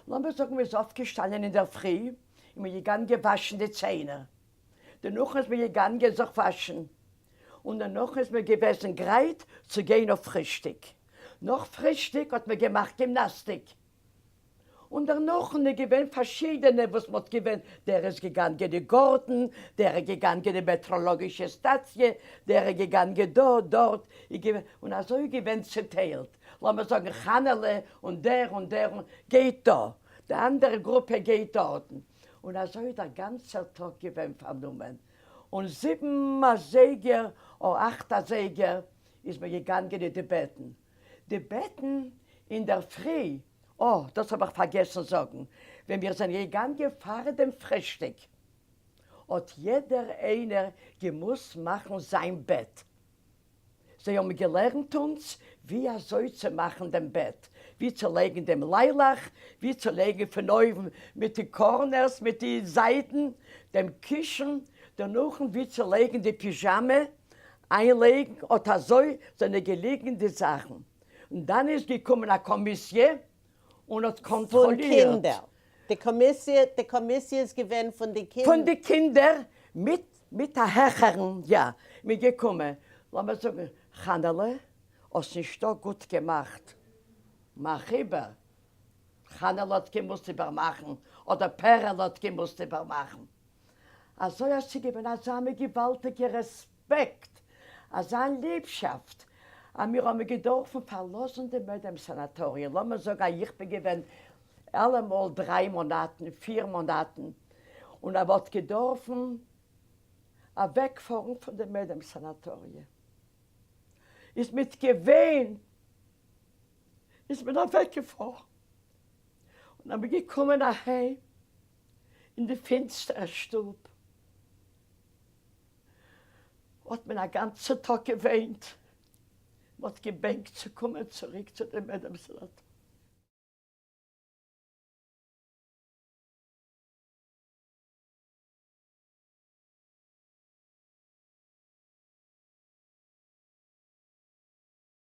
לאמיר זאגן מ'איז אויפגעשטאנען אינדערפרי און מ'איז געגאנגען וואשן די ציינער, דערנאך איז מען געגאנגען זיך וואשן, און דערנאך איז מען געוועזן גרייט צו גיין אויף פרישטיג. נאך פרישטיג האט מען געמאכט גימנאסטיק. און דערנאכן איז געווען פארשידענע וואס מ'האט געווען, דער איז געגאנגען אין גארטן, דער איז געגאנגען אין מעטראלאגישע סטאציע, דער איז געגאנגען דא, דארט, איז געווען, און אזוי איז געווען צעטיילט, לאמיר זאגן חנה'לע און דער און דער און גייט דא, די אנדערע גרופע גייט דארטן, און אזוי איז דער גאנצער טאג געווען פארנומען, און זיבן אזייגער אר אכט אזייגער איז מען געגאנגען אין די בעטן, די בעטן אינדערפרי, אה, דאס האב איך פארגעסן זאגן, ווען מיר זענען געגאנגען פאר דעם פרישטאג, האט יעדער איינער געמוזט מאכן זיין בעט, זיי האבן געלערנט אונז ווי אזוי צו מאכן דעם בעט, ווי צו לייגן דעם ליילעך, ווי צו לייגן פון אויבן מיט די corners, מיט די זייטן, דעם קישן, דערנאכן ווי צו לייגן די פיזשאמע, איינלייגן, אט אזוי זענען געליגן די זאכן. און דאן איז געקומען א קאמיסיע און האט פון קאנטראלירט. קינדער. די קאמיסיע, די קאמיסיע איז געווען פון די קינדער. פון די קינדער מיט מיט א העכערן יא מיר געקומען לאמיר זאגן חנה'לע האסט נישט דא גוט געמאכט מאך איבער חנה'לע האט געמוזט איבערמאכן אדער פערעלע האט געמוזט איבערמאכן אזוי אז ס'איז געווען אזא מין געוואלדיגע רעספעקט אזא ליבשאפט אז מיר האבן געדארפן פארלאזן די מעדעם סאנאטאריע לאמיר זאגן אז איך בין געווען אלעמאל דריי מאנאטן פיר מאנאטן און ער וואלט געדארפן אוועקפארן פון די מעדעם סאנאטאריע, איז מיט געוויין איז מען אוועקגעפארן, און אז מען געקומען אהיים אין די פינסטערע שטוב האט מען א גאנצע טאג געוויינט, מען האט געבענקט צו קומען צוריק צו די מעדעם סאנאטאריע.